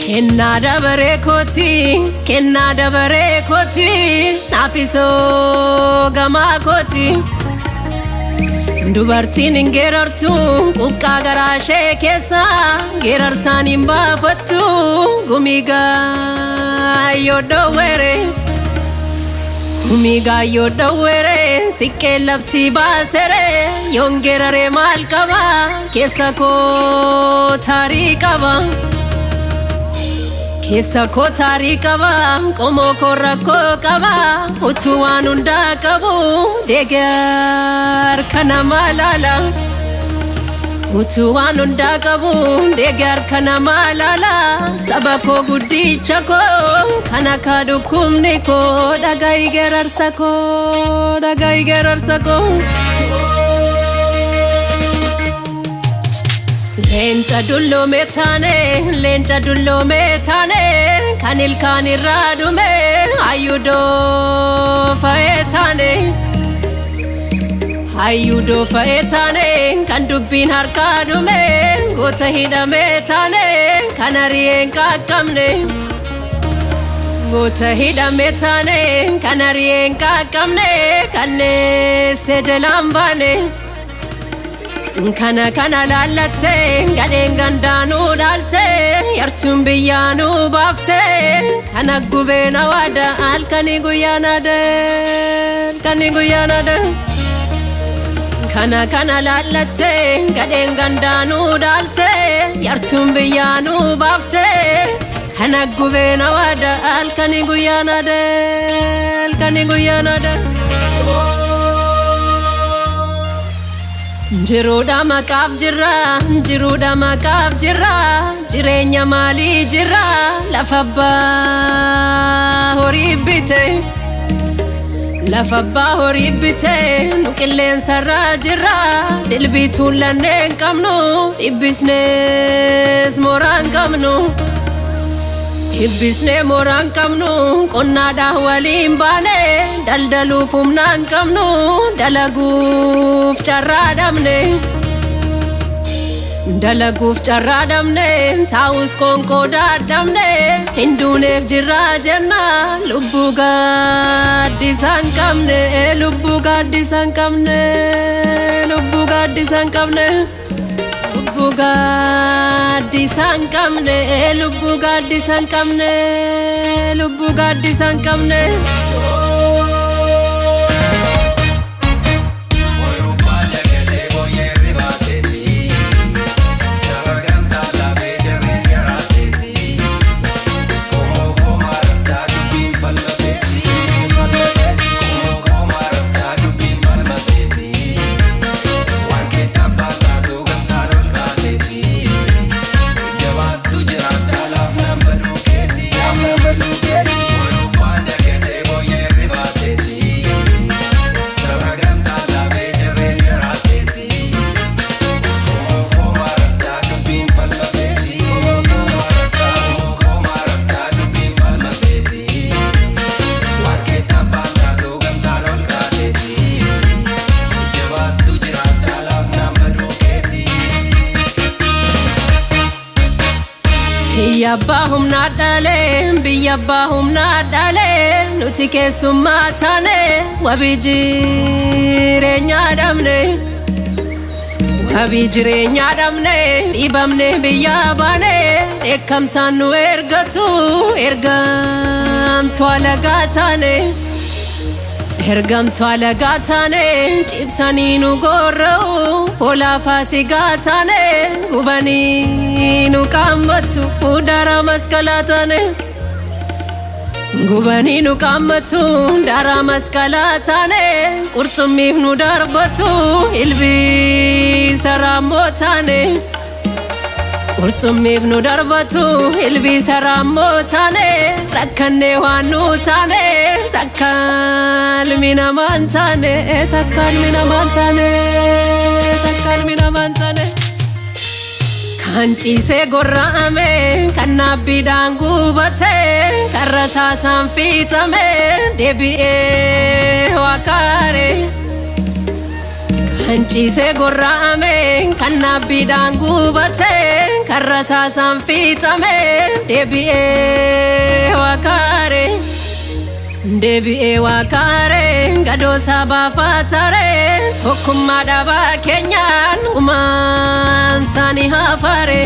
Kennaa dabaree kooti, kennaa dabaree kooti, naafisoo gamaa kooti. Dubartiin hin geerartu quqqaa garaa ishee keessa, geerarsaan hin baafattu gumii gaayyoo dhoowwere. Gumii gaayyoo dhoowwere siqqee labsii baasere, yoon geeraree maal qaba, keessa koo taarii qaba. Keessa koo taarii qaba, qomoo koo rakkoo qaba, utuu waan hundaa qabu deegar kana maalaala. Utuu waan hundaa qabu deegar kana maalaala, saba koo guddicha koo kana kaa dhukkubni koo, dhaga'i geerarsa koo, dhaga'i geerarsa koo. Leenca dulloome taane, leenca dulloome taane, kan ilkaan irraa dhume hayyuu fa'ee taane. Hayyuu fa'ee taane, kan dubbiin harkaa dhume, goota hidhame taane, kan ari'een qaqqabne. Goota hidhame taane, kan ari'een qaqqabne, kanneesse jalaan baane. Kana kana laallattee gadheen gandaanuu dhaaltee, yartuun biyyaanuu baaftee, kana gubeen awaada halkanii guyyaan ade, halkanii guyyaan ade. Kana kana laallattee gadheen gandaanuu dhaaltee, yartuun biyyaanuu baaftee, kana gubeen awaada halkanii guyyaan ade, halkanii guyyaan ade. Jiruudha maqaaf jirra, jiruudha maqaaf jirra, jireenya maalii jirra, lafa abbaa horii bite. Lafa abbaa horii bite, nu qilleensarraa jirra, dilbii tuullannee hin qabnu, dhibbisnees mooraa hin qabnu. Dhibbisnee mooraa hin qabnu, qonnaadhaan waliin baane, daldaluuf humna hin qabnu, dalaguuf carraa dhabne. Dalaguuf carraa dhabne, taa'us qoonqoo dadhabne, hin duuneef jirraa jenna, lubbuu gaaddisa hin qabne, lubbuu gaaddisa hin qabne, lubbuu gaaddisa hin qabne. Lubbuu gaaddisa hin qabne, lubbuu gaaddisa hin qabne, lubbuu gaaddisa hin qabne. Biyya abbaa humnaa dhalee, biyya abbaa humnaa dhalee, nuti keessummaa taane, wabii jireenyaa dhabne. Wabii jireenyaa dhabne, dhiibamne biyyaa baane, dheekkamsaan nu ergatu, ergamtuu alagaa taane. Ergamtuu alagaa taane, cibsanii nu gorra'u, hoolaa faasigaa taane, gubanii nu qaammatu, daaraa masqalaa taane. Gubanii nu qaammatu, daaraa masqalaa taane, qurxummiif nu darbatu, ilbiisa raammoo taane. Qurxummiif nu darbatu, ilbiisa raammoo taane, rakkannee waan nu taane, takka ilmi namaan taane, takka ilmi namaan taane, takka ilmi namaan taane. Kan ciisee gorra'ame, kan naabbiidhaan gubate, kan rasaasaan fiixame, deebi'ee waa kaare. Kan ciisee gorra'ame kan naabbiidhaan gubate kan rasaasaan fiixame deebi'ee wakaare. Deebi'ee wakaare gadoo sabaa faatare tokkummaa dhabaa keenyaan gumaan isaanii hafare.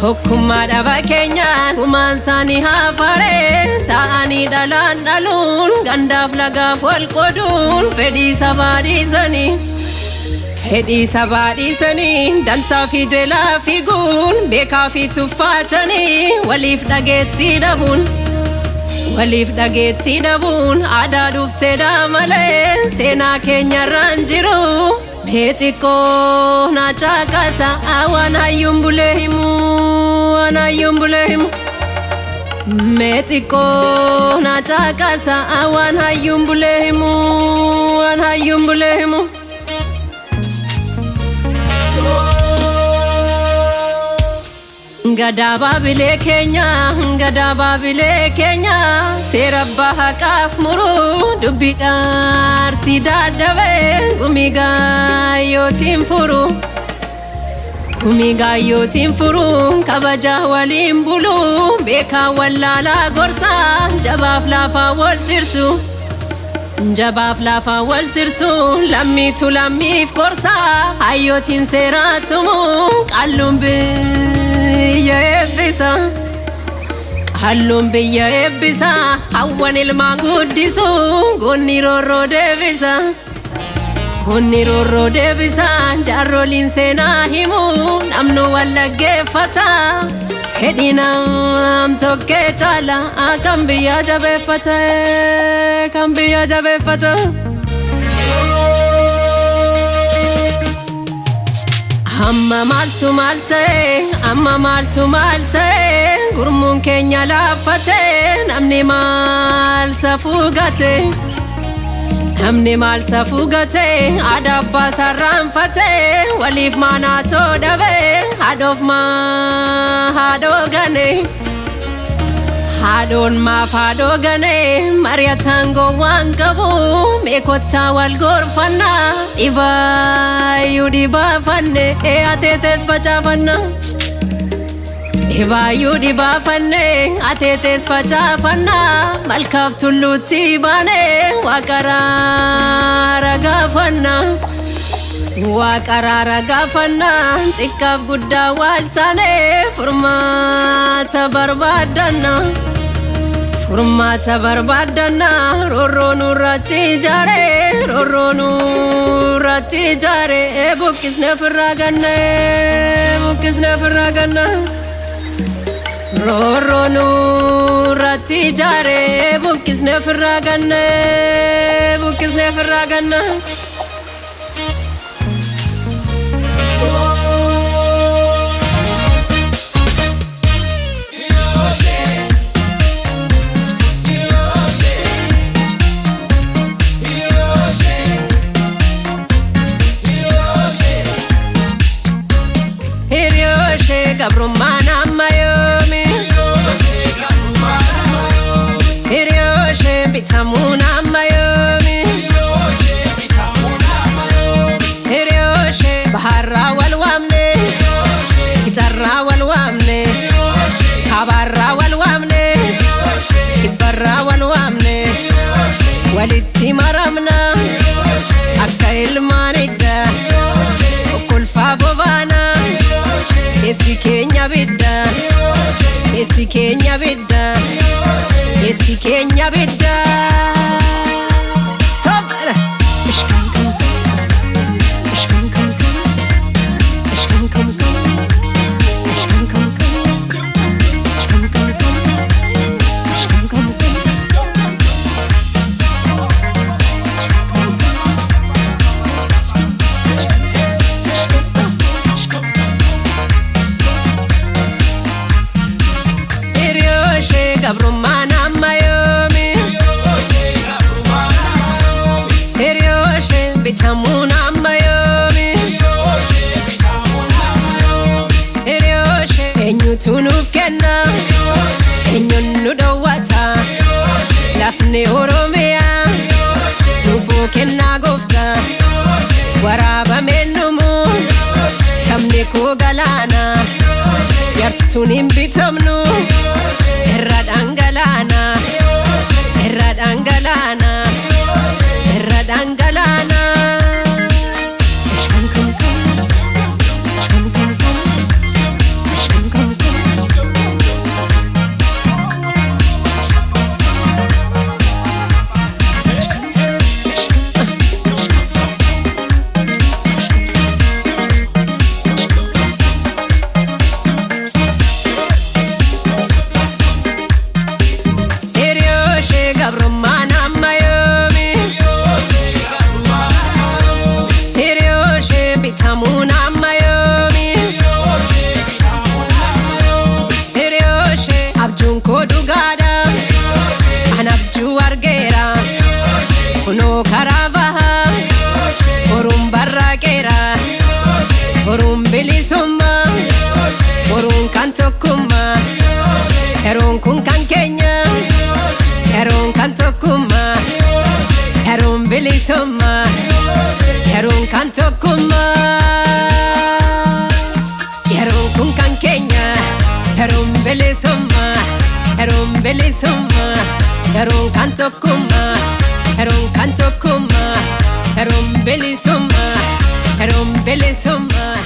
Tokkummaa dhabaa keenyaan gumaan isaanii hafare ta'anii dhalaan dhaluun gandaaf lagaaf wal qooduun fedhii sabaa dhiisanii. Fedhii sabaa dhiisanii dantaa fi jelaa fiiguun beekaa fi tuffaatanii waliif dhageettii dhabuun. Waliif dhageettii dhabuun aadaa dhufteedha malee seenaa keenyarraan jiru. Mee xiqqoo na caqasa waan hayyuun bulee himu waan hayyuun bulee himu. Mee xiqqoo na caqasa waan hayyuun bulee himu waan hayyuun bulee himu. Gadaa baabilee keenya gadaa baabilee keenya seera abbaa haqaaf muru dubbii dhaarsii dadhabee gumii gaayyootiin furu. Gumii gaayyootiin furu kabaja waliin bulu beekaa wallaalaa gorsaa jabaaf laafaa wal tirsu. Jabaaf laafaa wal tirsu lammiitu lammiif gorsaa hayyootiin seeraa tumu qalluun biyya eebbisa. Qalluun biyya eebbisa hawwan ilmaan guddisu goonni roorroo deebisa. Goonni roorroo deebisa jaarroliin seenaa himu namnu wal dhaggeeffata. Fedhii nam tokkee caala kan biyya jabeeffata kan biyya jabeeffata. Amma maaltu maal ta'e amma maaltu maal ta'e gurmuun keenya laaffate namni maal safuu gate. Namni maal safuu gate aadaa abbaa sarraanfate waliif maanaatoo dhabe haadhoof maa haadhoo gane. Haadhoon maaf haadhoo gane mari'ataan gowwaan qabu meekottaa wal gorfanna dhibaayyuu dhibaafanne ateetes facaafanna. Dhibaayyuu dhibaafanne ateetes facaafanna malkaaf tulluutti baane waaqaraara gaafanna. Waaqaraara gaafanna xiqqaaf guddaa wal taane furmaata barbaaddanna. Furmaata barbaaddanna roorroo nurratti ijaare roorroo nurratti ijaare buqqisne ofirraa ganna buqqisne ofirraa ganna. Roorroo nurratti ijaare buqqisne ofirraa ganna buqqisne ofirraa ganna. Hiriyooshe gabrummaan amma yoomi? Hiriyooshe bitamuun amma yoomi? Hiriyooshe baharraa wal waamne, gitarraa wal waamne, kaabaarraa wal waamne, kibbarraa wal waamne, walitti maramna akka ilmaan idda okkolfaa bobaana keessi keenya bidda keessi keenya bidda keessi keenya bidda. Tobbana. Ishkan kam ishkan kam kam ishkan kam kam ishkan kam kam ishkan kam kam ishkan kam kam. Hiriyooshe gabrummaan amma yoomi? Hiriyooshe bitamuun amma yoomi? Hiriyooshe eenyutu nuuf kenna? Eenyuun nu dhowwata? Lafni Oromiyaa nuufuu kennaa gooftaa. Waraabameen dhumu sabni koo galaana yartuun hin bitamnu irra dhangalaana irra dhangalaana irra dhangalaana. Hiriyooshe gabrummaan amma yoomi? Hiriyooshe bitamuun amma yoomi? Hiriyooshe abjuun koo dhugaadha. An abjuu argeera. Kunoo karaa baha. Boruun barraaqeera. Boruun bilisummaa. Boruun kan tokkummaa. Yeroon kun kan keenya. Yeroon kan tokkummaa. Yeroon bilisummaa. Yeroon kan tokkummaa. Yeroon kun kan keenya. Yeroon bilisummaa. Yeroon bilisummaa. Yeroon kan tokkummaa. Yeroon kan tokkummaa. Yeroon bilisummaa. Yeroon bilisummaa.